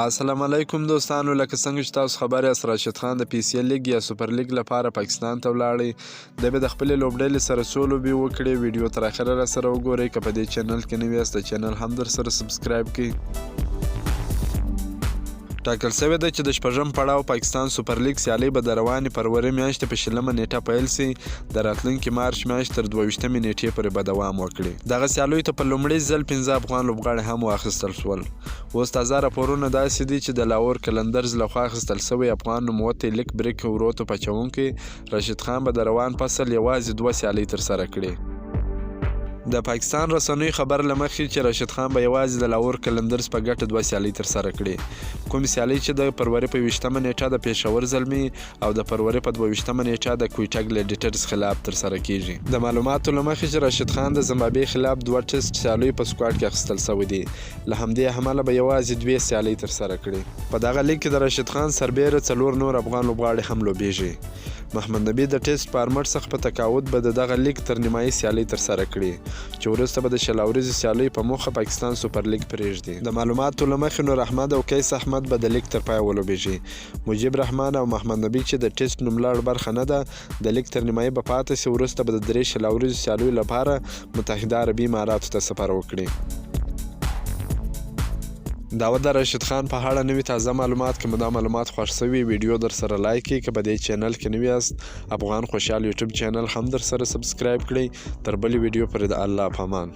السلام علیکم دوستانو، لکه څنګه چې تاسو خبر یاست، راشد خان د پی سی ایل لیګ یا سوپر لیګ لپاره پاکستان ته ولاړی. دی به د خپلې لوبډلې سره څو لوبې وکړي. ویډیو تر اخره را سره وګورئ. که په دې چینل کې نوي یاست، د چینل هم در سره سبسکرایب کړئ. ټاکل شوې ده چې د شپږم پړاو پاکستان سوپر لیګ سیالۍ به د روانې فروري میاشتې په 20مه نیټه پیل شي، د راتلونکې مارچ میاشت تر 22مې نیټې پورې به دوام وکړي. دغه سیالیو ته په لومړي ځل پنځه افغان لوبغاړي هم واخیستل شول. اوس تازه راپورونه داسې دي چې د لاهور قلندرز له خوا اخیستل شوی افغان نوموتی لیک بریک ورو توپ اچوونکی رشید خان به د روان فصل یوازې دوه سیالۍ ترسره کړي. د پاکستان رسنیو خبر له مخې چې رشید خان به یوازې د لاهور قلندرز په ګټه دوه سیالۍ ترسره کړي، کومې سیالۍ چې د فروري په 21مه نیټه د پېښور زلمي او د فروري په 22مه نیټه د کویټه ګلیډیټرز خلاف ترسره کیږي. د معلوماتو له مخې چې راشد خان د زمبابوې خلاف دوه ټیسټ سیالیو په سکواډ کې اخیستل شوی دی، له همدې امله به یوازې دوې سیالۍ ترسره کړي. په دغه لیګ کې د راشد خان سربېره څلور نور افغان لوبغاړي هم لوبیږي. محمد نبي د ټیسټ فارمټ څخه په تقاعد به د دغه لیګ تر نیمایي سیالۍ ترسره کړي، چې وروسته به د 20 اوریزو سیالیو په موخه پاکستان سوپر لیګ پریږدي. د معلوماتو له مخې نور احمد او قیس احمد به د لیګ تر پایه ولوبیږي. مجیب رحمان او محمد نبي چې د ټیسټ نوملړ برخه نه ده، د لیګ تر نیمایي به پاتې شي، وروسته به د درې 20 اوریزو سیالیو لپاره متحده عربي اماراتو ته سفر وکړي. دا و د رشید خان په اړه نوي تازه معلومات. که مو دا معلومات خوښ شوي، ویډیو در سره لایک کړئ. که په دې چینل کې نوي یاست، افغان خوشحال یوټیوب چینل هم در سره سبسکرایب کړئ. تر بلې ویډیو پورې د الله په امان.